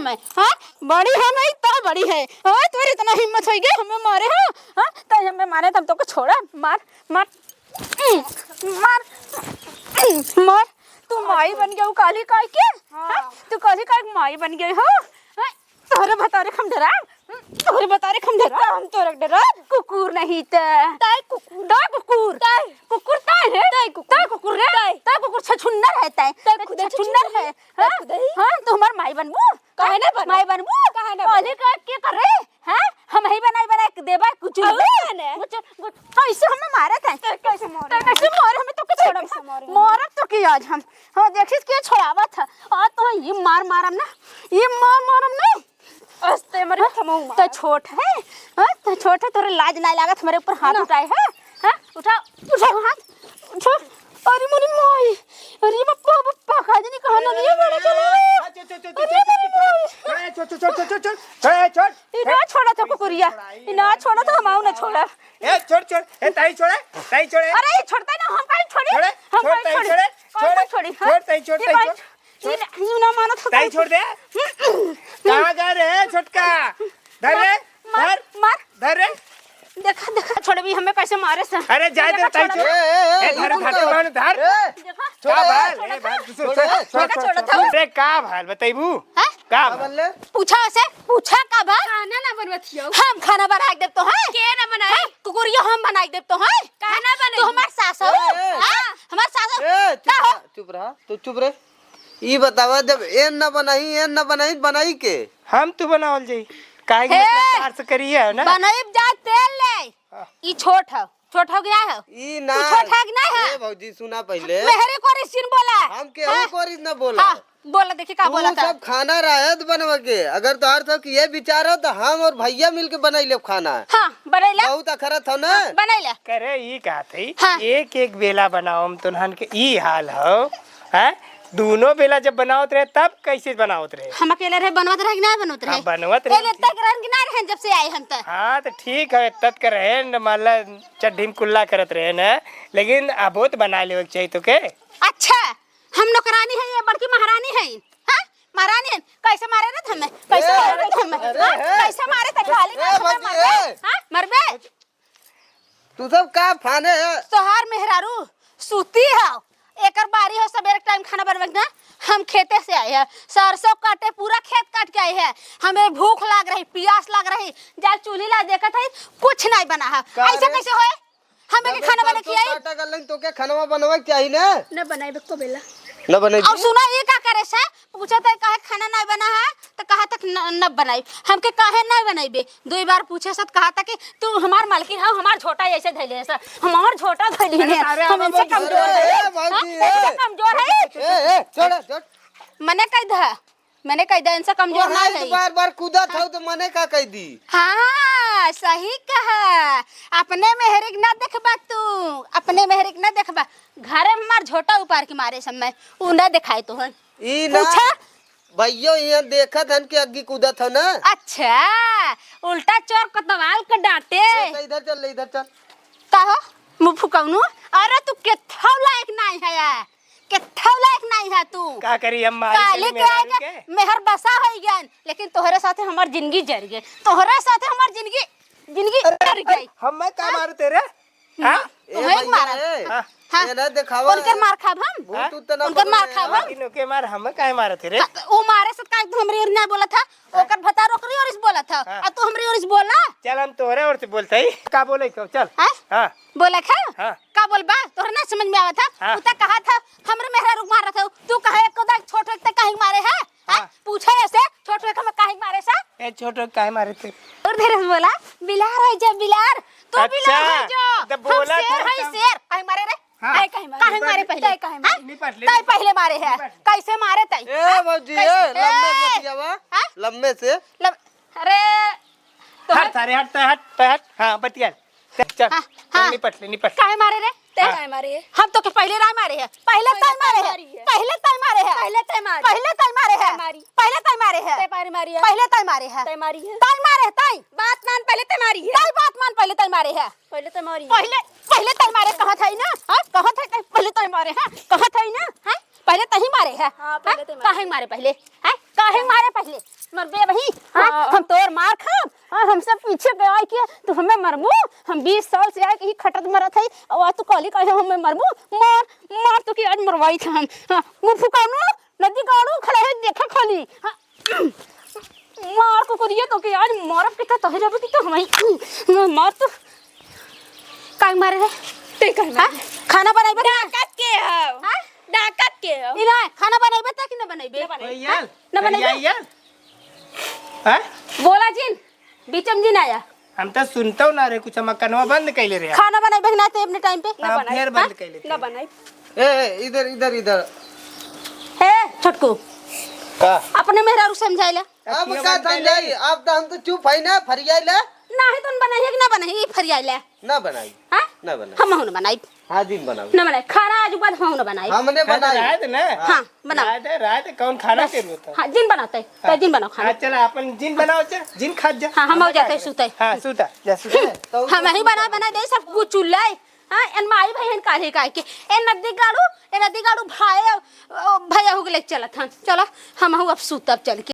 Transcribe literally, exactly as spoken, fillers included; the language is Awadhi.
मैं, हाँ? बड़ी है नहीं, तो बड़ी है। हाँ, तोर इतना हिम्मत होइगे, हमें मारे हो? हाँ, तो हमें मारे, तब तोके छोड़ा। मार, मार, मार, मार। तू माई बन गयो काली काई के? हाँ। हाँ? तू काली काई के माई बन गयो हो? हाँ? तोहरे भतारे के हम डराब? तोहरे भतारे के हम डराब? हम तोहरे के डराब? कुकुर नहीं ते। ताई कुकुर। ताई कुकुर। ताई। कुकुर ताई रे। ताई कुकुर। ताई कुकुर रे। ताई। ताई कुकुर छछुन्नर है ताई। ताई खुदे छछुन्नर छछुन्नर है। है। हाँ? खुदे ही। हाँ, तू हमार माई बनबू? काहे ना बनब? माई बनबू? काहे ना बनब? पहले का के करे? हाँ? हम ही बनाई बनाई के देबा कुछ और नहीं। काहे ना? कुछ, कुछ, कैसे हमें मारे थे? कैसे मारे? कैसे मारे? हमें तो कुछ कैसे छोड़ब? मारे? मारब तो की आज हम। हाँ, देखिस के छोड़ावत है। आज तो ये मार मारम ना। ये मार मारम ना। अस्ते मरे हाँ? थमऊ मार। तो छोट है। हाँ? तो छोट है, तोरे लाज नहीं लागत, हमारे ऊपर हाथ ना। उठाए है? हाँ? उठा, उठा हाथ, उठा। अरे मोरी माई, अरे बप्पा, बप्पा, का जानी कहाँ ना लिए बड़े चले। ए, ए, ए, ए, अरे मोरी माई। ए, छोड़, छोड़, छोड़। ए, ना छोड़ा था कुकुरिया, ए, ना छोड़ा था, हम आऊ ना छोड़ा। ए, छोड़, छोड़, ए, ताई छोड़े, ताई छोड़े। अरे, ये छोड़ता ना, हम काहे छोड़ी? छोड़े, हम छोड़, काहे ताई छोड़ी? छोड़े, हम काहे छोड़े, छोड़ी, हाँ? छोड़, ताई छोड़, ये ताई काहे छोड़। ई ना, ई ना मानत हो ताई तो। छोड़ दे। हम्म। कहाँ गए रे छोटका? धर रे, मार, धर। मार। धर रे। देखा, देखा, छोड़बी हमें कैसे मारे से। अरे जाए दे देखा, ताई छोड़। छोड़। ए, ए, ए, ए, धर, ई धर, कुल धर, धर। ए, देखा। छोड़, का ए, भाल? छोड़, ए, भाल, छोड़, छोड़, ए, छोड़, छोड़, छोड़, छोड़, छोड़। छोड़। अरे का भाल बताइबू? हैं? का का भाल? बोल ले? पूछा उसे, पूछा का भाल? खाना ना बनवत हियो। हम खाना बनाए देब तो है? के ना बनाई? हैं? कुकुरिया हम बनाए देब तो है? का ना बनाई? तू हमार सास हो? ए, ए। हैं? हमार सास हो? ए, चुप का हो? रहा, चुप रहा, तू चुप रे। ई बतावा, जब एन न बनाई, एन न बनाई, बनाई के? हम तू बनावल जाई। काहे के हे! मतलब तार से करिए है ना? बनाइब जा तेल ले। हाँ। ई छोट है, छोट हो गया है। ई तू ना। छोट है कि ना है? ए भौजी, सुना पहिले। मेहरे को रिसिन बोला। हम केहू हाँ। को रिस ना बोला। हाँ, बोला, देखी का तू बोला था। सब खाना रहत बनवा के। अगर तोहार सब के ये विचार हो तो हम और भैया मिल के बनाई लेब खाना। हाँ, बनाई ले। बहुत अखरत हो ना। हाँ, बनाई ले। करे ई का थई? हाँ। एक एक बेला बनाओ हम तुनहन के ई हाल हो। हैं? दूनो बेला जब बनावत रहे, तब कैसे बनावत रहे? हम अकेले रहे, बनवत रहे कि ना बनवत रहे? हाँ, बनवत रहे। ए, ले, तक रहन कि ना रहन जब से आए हम त? हाँ, त ठीक है, तत के रहे न, मान ला, चड्ढी में कुल्ला करत रहे न, लेकिन अबो त बना लेवे के चाहिए तोके। अच्छा, हम नौकरानी है, ये बड़की महारानी है, हाँ? महारानी है, कैसे मारे रे हमें? कैसे ए, मारे रे हमें? अरे, हाँ? ए, कैसे मारे ते? गाली ए, कैसे बची, मारे? ए। हाँ? मरबे? तू सब का फाने है? तोहार मेहरारू सूती है, एकर बारी हो सबेरे टाइम खाना बनवे के ना। हम खेते से आए हैं, सरसों काटे, पूरा खेत काट के आए हैं। हमें भूख लाग रही, पियास लाग रही, जा चूल्ही ला देखत है, कुछ नहीं बना है। का ऐसे रे? कैसे होए? हमें के सबेरे खाना बना सरसों खियाई? काटा कर लेन, तो के खाना बनवे के चाहिए ना? न बनाई बे को बेला। न बनाई और बे? सुना, ये का करे से? पूछत है, "काहे खाना नहीं बना है?" तो कहा तक न, न बनाई। हमके काहे नहीं बनाई बे? दो बार पूछे से तो कहा था कि तू हमार मालकिन हो, हमार झोटा ऐसे धैले है सर, हमार झोटा धैली अरे है, अरे हम अरे इनसे अरे कमजोर अरे है, अरे हाँ? भौजी, इनसे ए, कमजोर है। ए, ए, छोड़, छोड़। मने कह दा, मने कह दा, इनसे कमजोर तोहरा ना एक है। बार बार कूदत हो तो मने का कह दी? हाँ, सही कहा, अपने मेहरिक ना देखबा तू, अपने मेहरिक ना देखबा, घरे में हमार झोटा उपार के मारे समय, उ ना दिखाए तो है। ई ना, पूछा? भैयो इहाँ देखत हन कि अग्गी कूदत हो ना। अच्छा, उल्टा चोर कोतवाल के डांटे। ए, तो इधर चल, इधर चल। का हो? मुँह फुकौनू? अरे तू केथौ लायक नाई है यार। केथौ लायक नाई है तू। का करी हम मारी काली चली के मेहरारू आके के? मेहर बसा होई गन, लेकिन तोहरे साथे हमार जिंदगी जर गई। तोहरे साथे हमार जिंदगी, जिंदगी अरे, जर अरे, गई। हम मैं का हाँ? मारू तेरे? हाँ? ए तोहे भैया, मारा। ए, हाँ। हाँ। ये ना दिखावा। उनकर मार खाब हम? भूत हाँ? उत ना उनकर मार बोले खाब यार। हम? लेकिन ओके मार, हमें काहे मारत है रे? हाँ, तो वो मारे से काहे तू हमरे ओर ना बोला था? हाँ? ओकर भतार ओकरी ओर से बोला था। हाँ। आ तू हमरे ओर से बोला? चल हम तोहरे ओर से बोलते ही। का बोले क्यों? चल। हाँ? हाँ। बोला था? हाँ। का बोलबा? तोहरा ना समझ में आवा था? हाँ। उ त कहा था, हमरे मेहरारू के मारत हो। तू कहे एको दाग छोट होते काहे मारे है? हाँ? हाँ। पूछे ऐसे, छोट होके में काहे मारे सा? ए, छोट होके काहे मारे थे? और धीरे से बोला, "बिलार है जब बिलार, तू अच्छा, बिलार है जो, तो हम बोला शेर था है तब। शेर।" काहे मारे रे? हाँ। तय काहे मारे? काहे मारे पहले? तय काहे हाँ? मारे? निपट ले। तय पहले मारे है। निपट ले। कैसे मारे तय? ए, हाँ? भौजी, कैसे? ए, लम्बे से ए! बतियावा, हाँ? लम्बे से। लब-, अरे, तो हट है। सारे, हट, तय हट, तय हट। हाँ, बतिया। चल, चल, हाँ, चल, हाँ। निपट ले, निपट। काहे मारे रे? ते हाँ। काहे मारे? हम तो के पहले नाय मारे है। पहले पहले तय मारे तय है। मारी है। पहले तय मारे है। पहले तय मारी। पहले तय मारे है। तय मारी। पहले तय मारे है। तय पारी मारी है। पहले तय मारे है। तय मारी है। तय मारे है, तय। बात मान, पहले तय मारी है। तय बात मान, पहले तय मारे है। पहले तय मारी है। पहले, पहले तय मारे कहा था ही ना? हाँ? कहा था कि पहले तय मारे है? कहा था ही ना? हाँ? पहले तय ही मारे है? हाँ, पहले हाँ? तय मारे। काहे मारे पहले? हाँ? काहे मारे पहिले? मरबे वही, हाँ? हाँ। हम तोर मार खाब, हाँ? हमसे पीछे गया है कि तू हमें मरबू? हम बीस साल से आए कि खटत मरत है, और आज तू कहली काहे हमें मरबू? मार, मार तो कि आज मरवाई था हम, हाँ? मुँह फुकानो, नदी गाड़ू खड़ा है, देखा खाली, हाँ? मार कुकुरिया तो कि आज मारब कि तो तोहे जाबे कि तो हमें, मार तो। काहे मारे रे? ते काहे हाँ? मारे? खाना बनाइबे ना? डाकत के हव? हाँ? डाकत के हव? ई ना, खाना बनाइबे ता कि ना बनाइबे? ना बनाई। भैया, हाँ? ना बनाइबे? भैया, हाँ? बोला जिन, बीच में जिन आया। हम तो सुनतो ना रे कुछ, हम कनवा बंद कैले रे। खाना बनाइबे कि ना ते अपने टाइम पे? ना हाँ, बनाई। फेर बंद हाँ? कैले ना थे। बनाई। ए, ए, इधर, इधर, इधर। ए, छोटकू। का? अपने मेहरारू समझाइला। अब का समझाई? अब तो हम तो चुप है ना, फरियाइला। नाही तो बनाई है कि ना बनाई, ई फरियाइला। ना बनाई। हाँ? ना बनाई। हम हूँ ना बनाई। हाँ, जिन बनाओ। ना बनाई। खाना आज बाद हम ना बनाई। हमने हाँ, तो बनाई। रात ना। हाँ, बनाओ। रात है, रात है, कौन खाना बस। के रोता? हाँ, जिन बनाते। तो हाँ। जिन बनाओ खाना। हाँ, चला, अपन जिन बनाओ, चल, जिन खा जा। हाँ, हम हम हो जाते, जाते। सुते। हाँ, सुता, जा, सुता। तो हम ही बना, बना दे सब कुछ चूल्हा। हाँ, एन माई बहन काहे काहे के। ए नदी गाड़ू, ए नदी गाड़ू भाई, ओ, भैया हो गए चलत हन। चलो, हम हूँ अब सुतब चल के।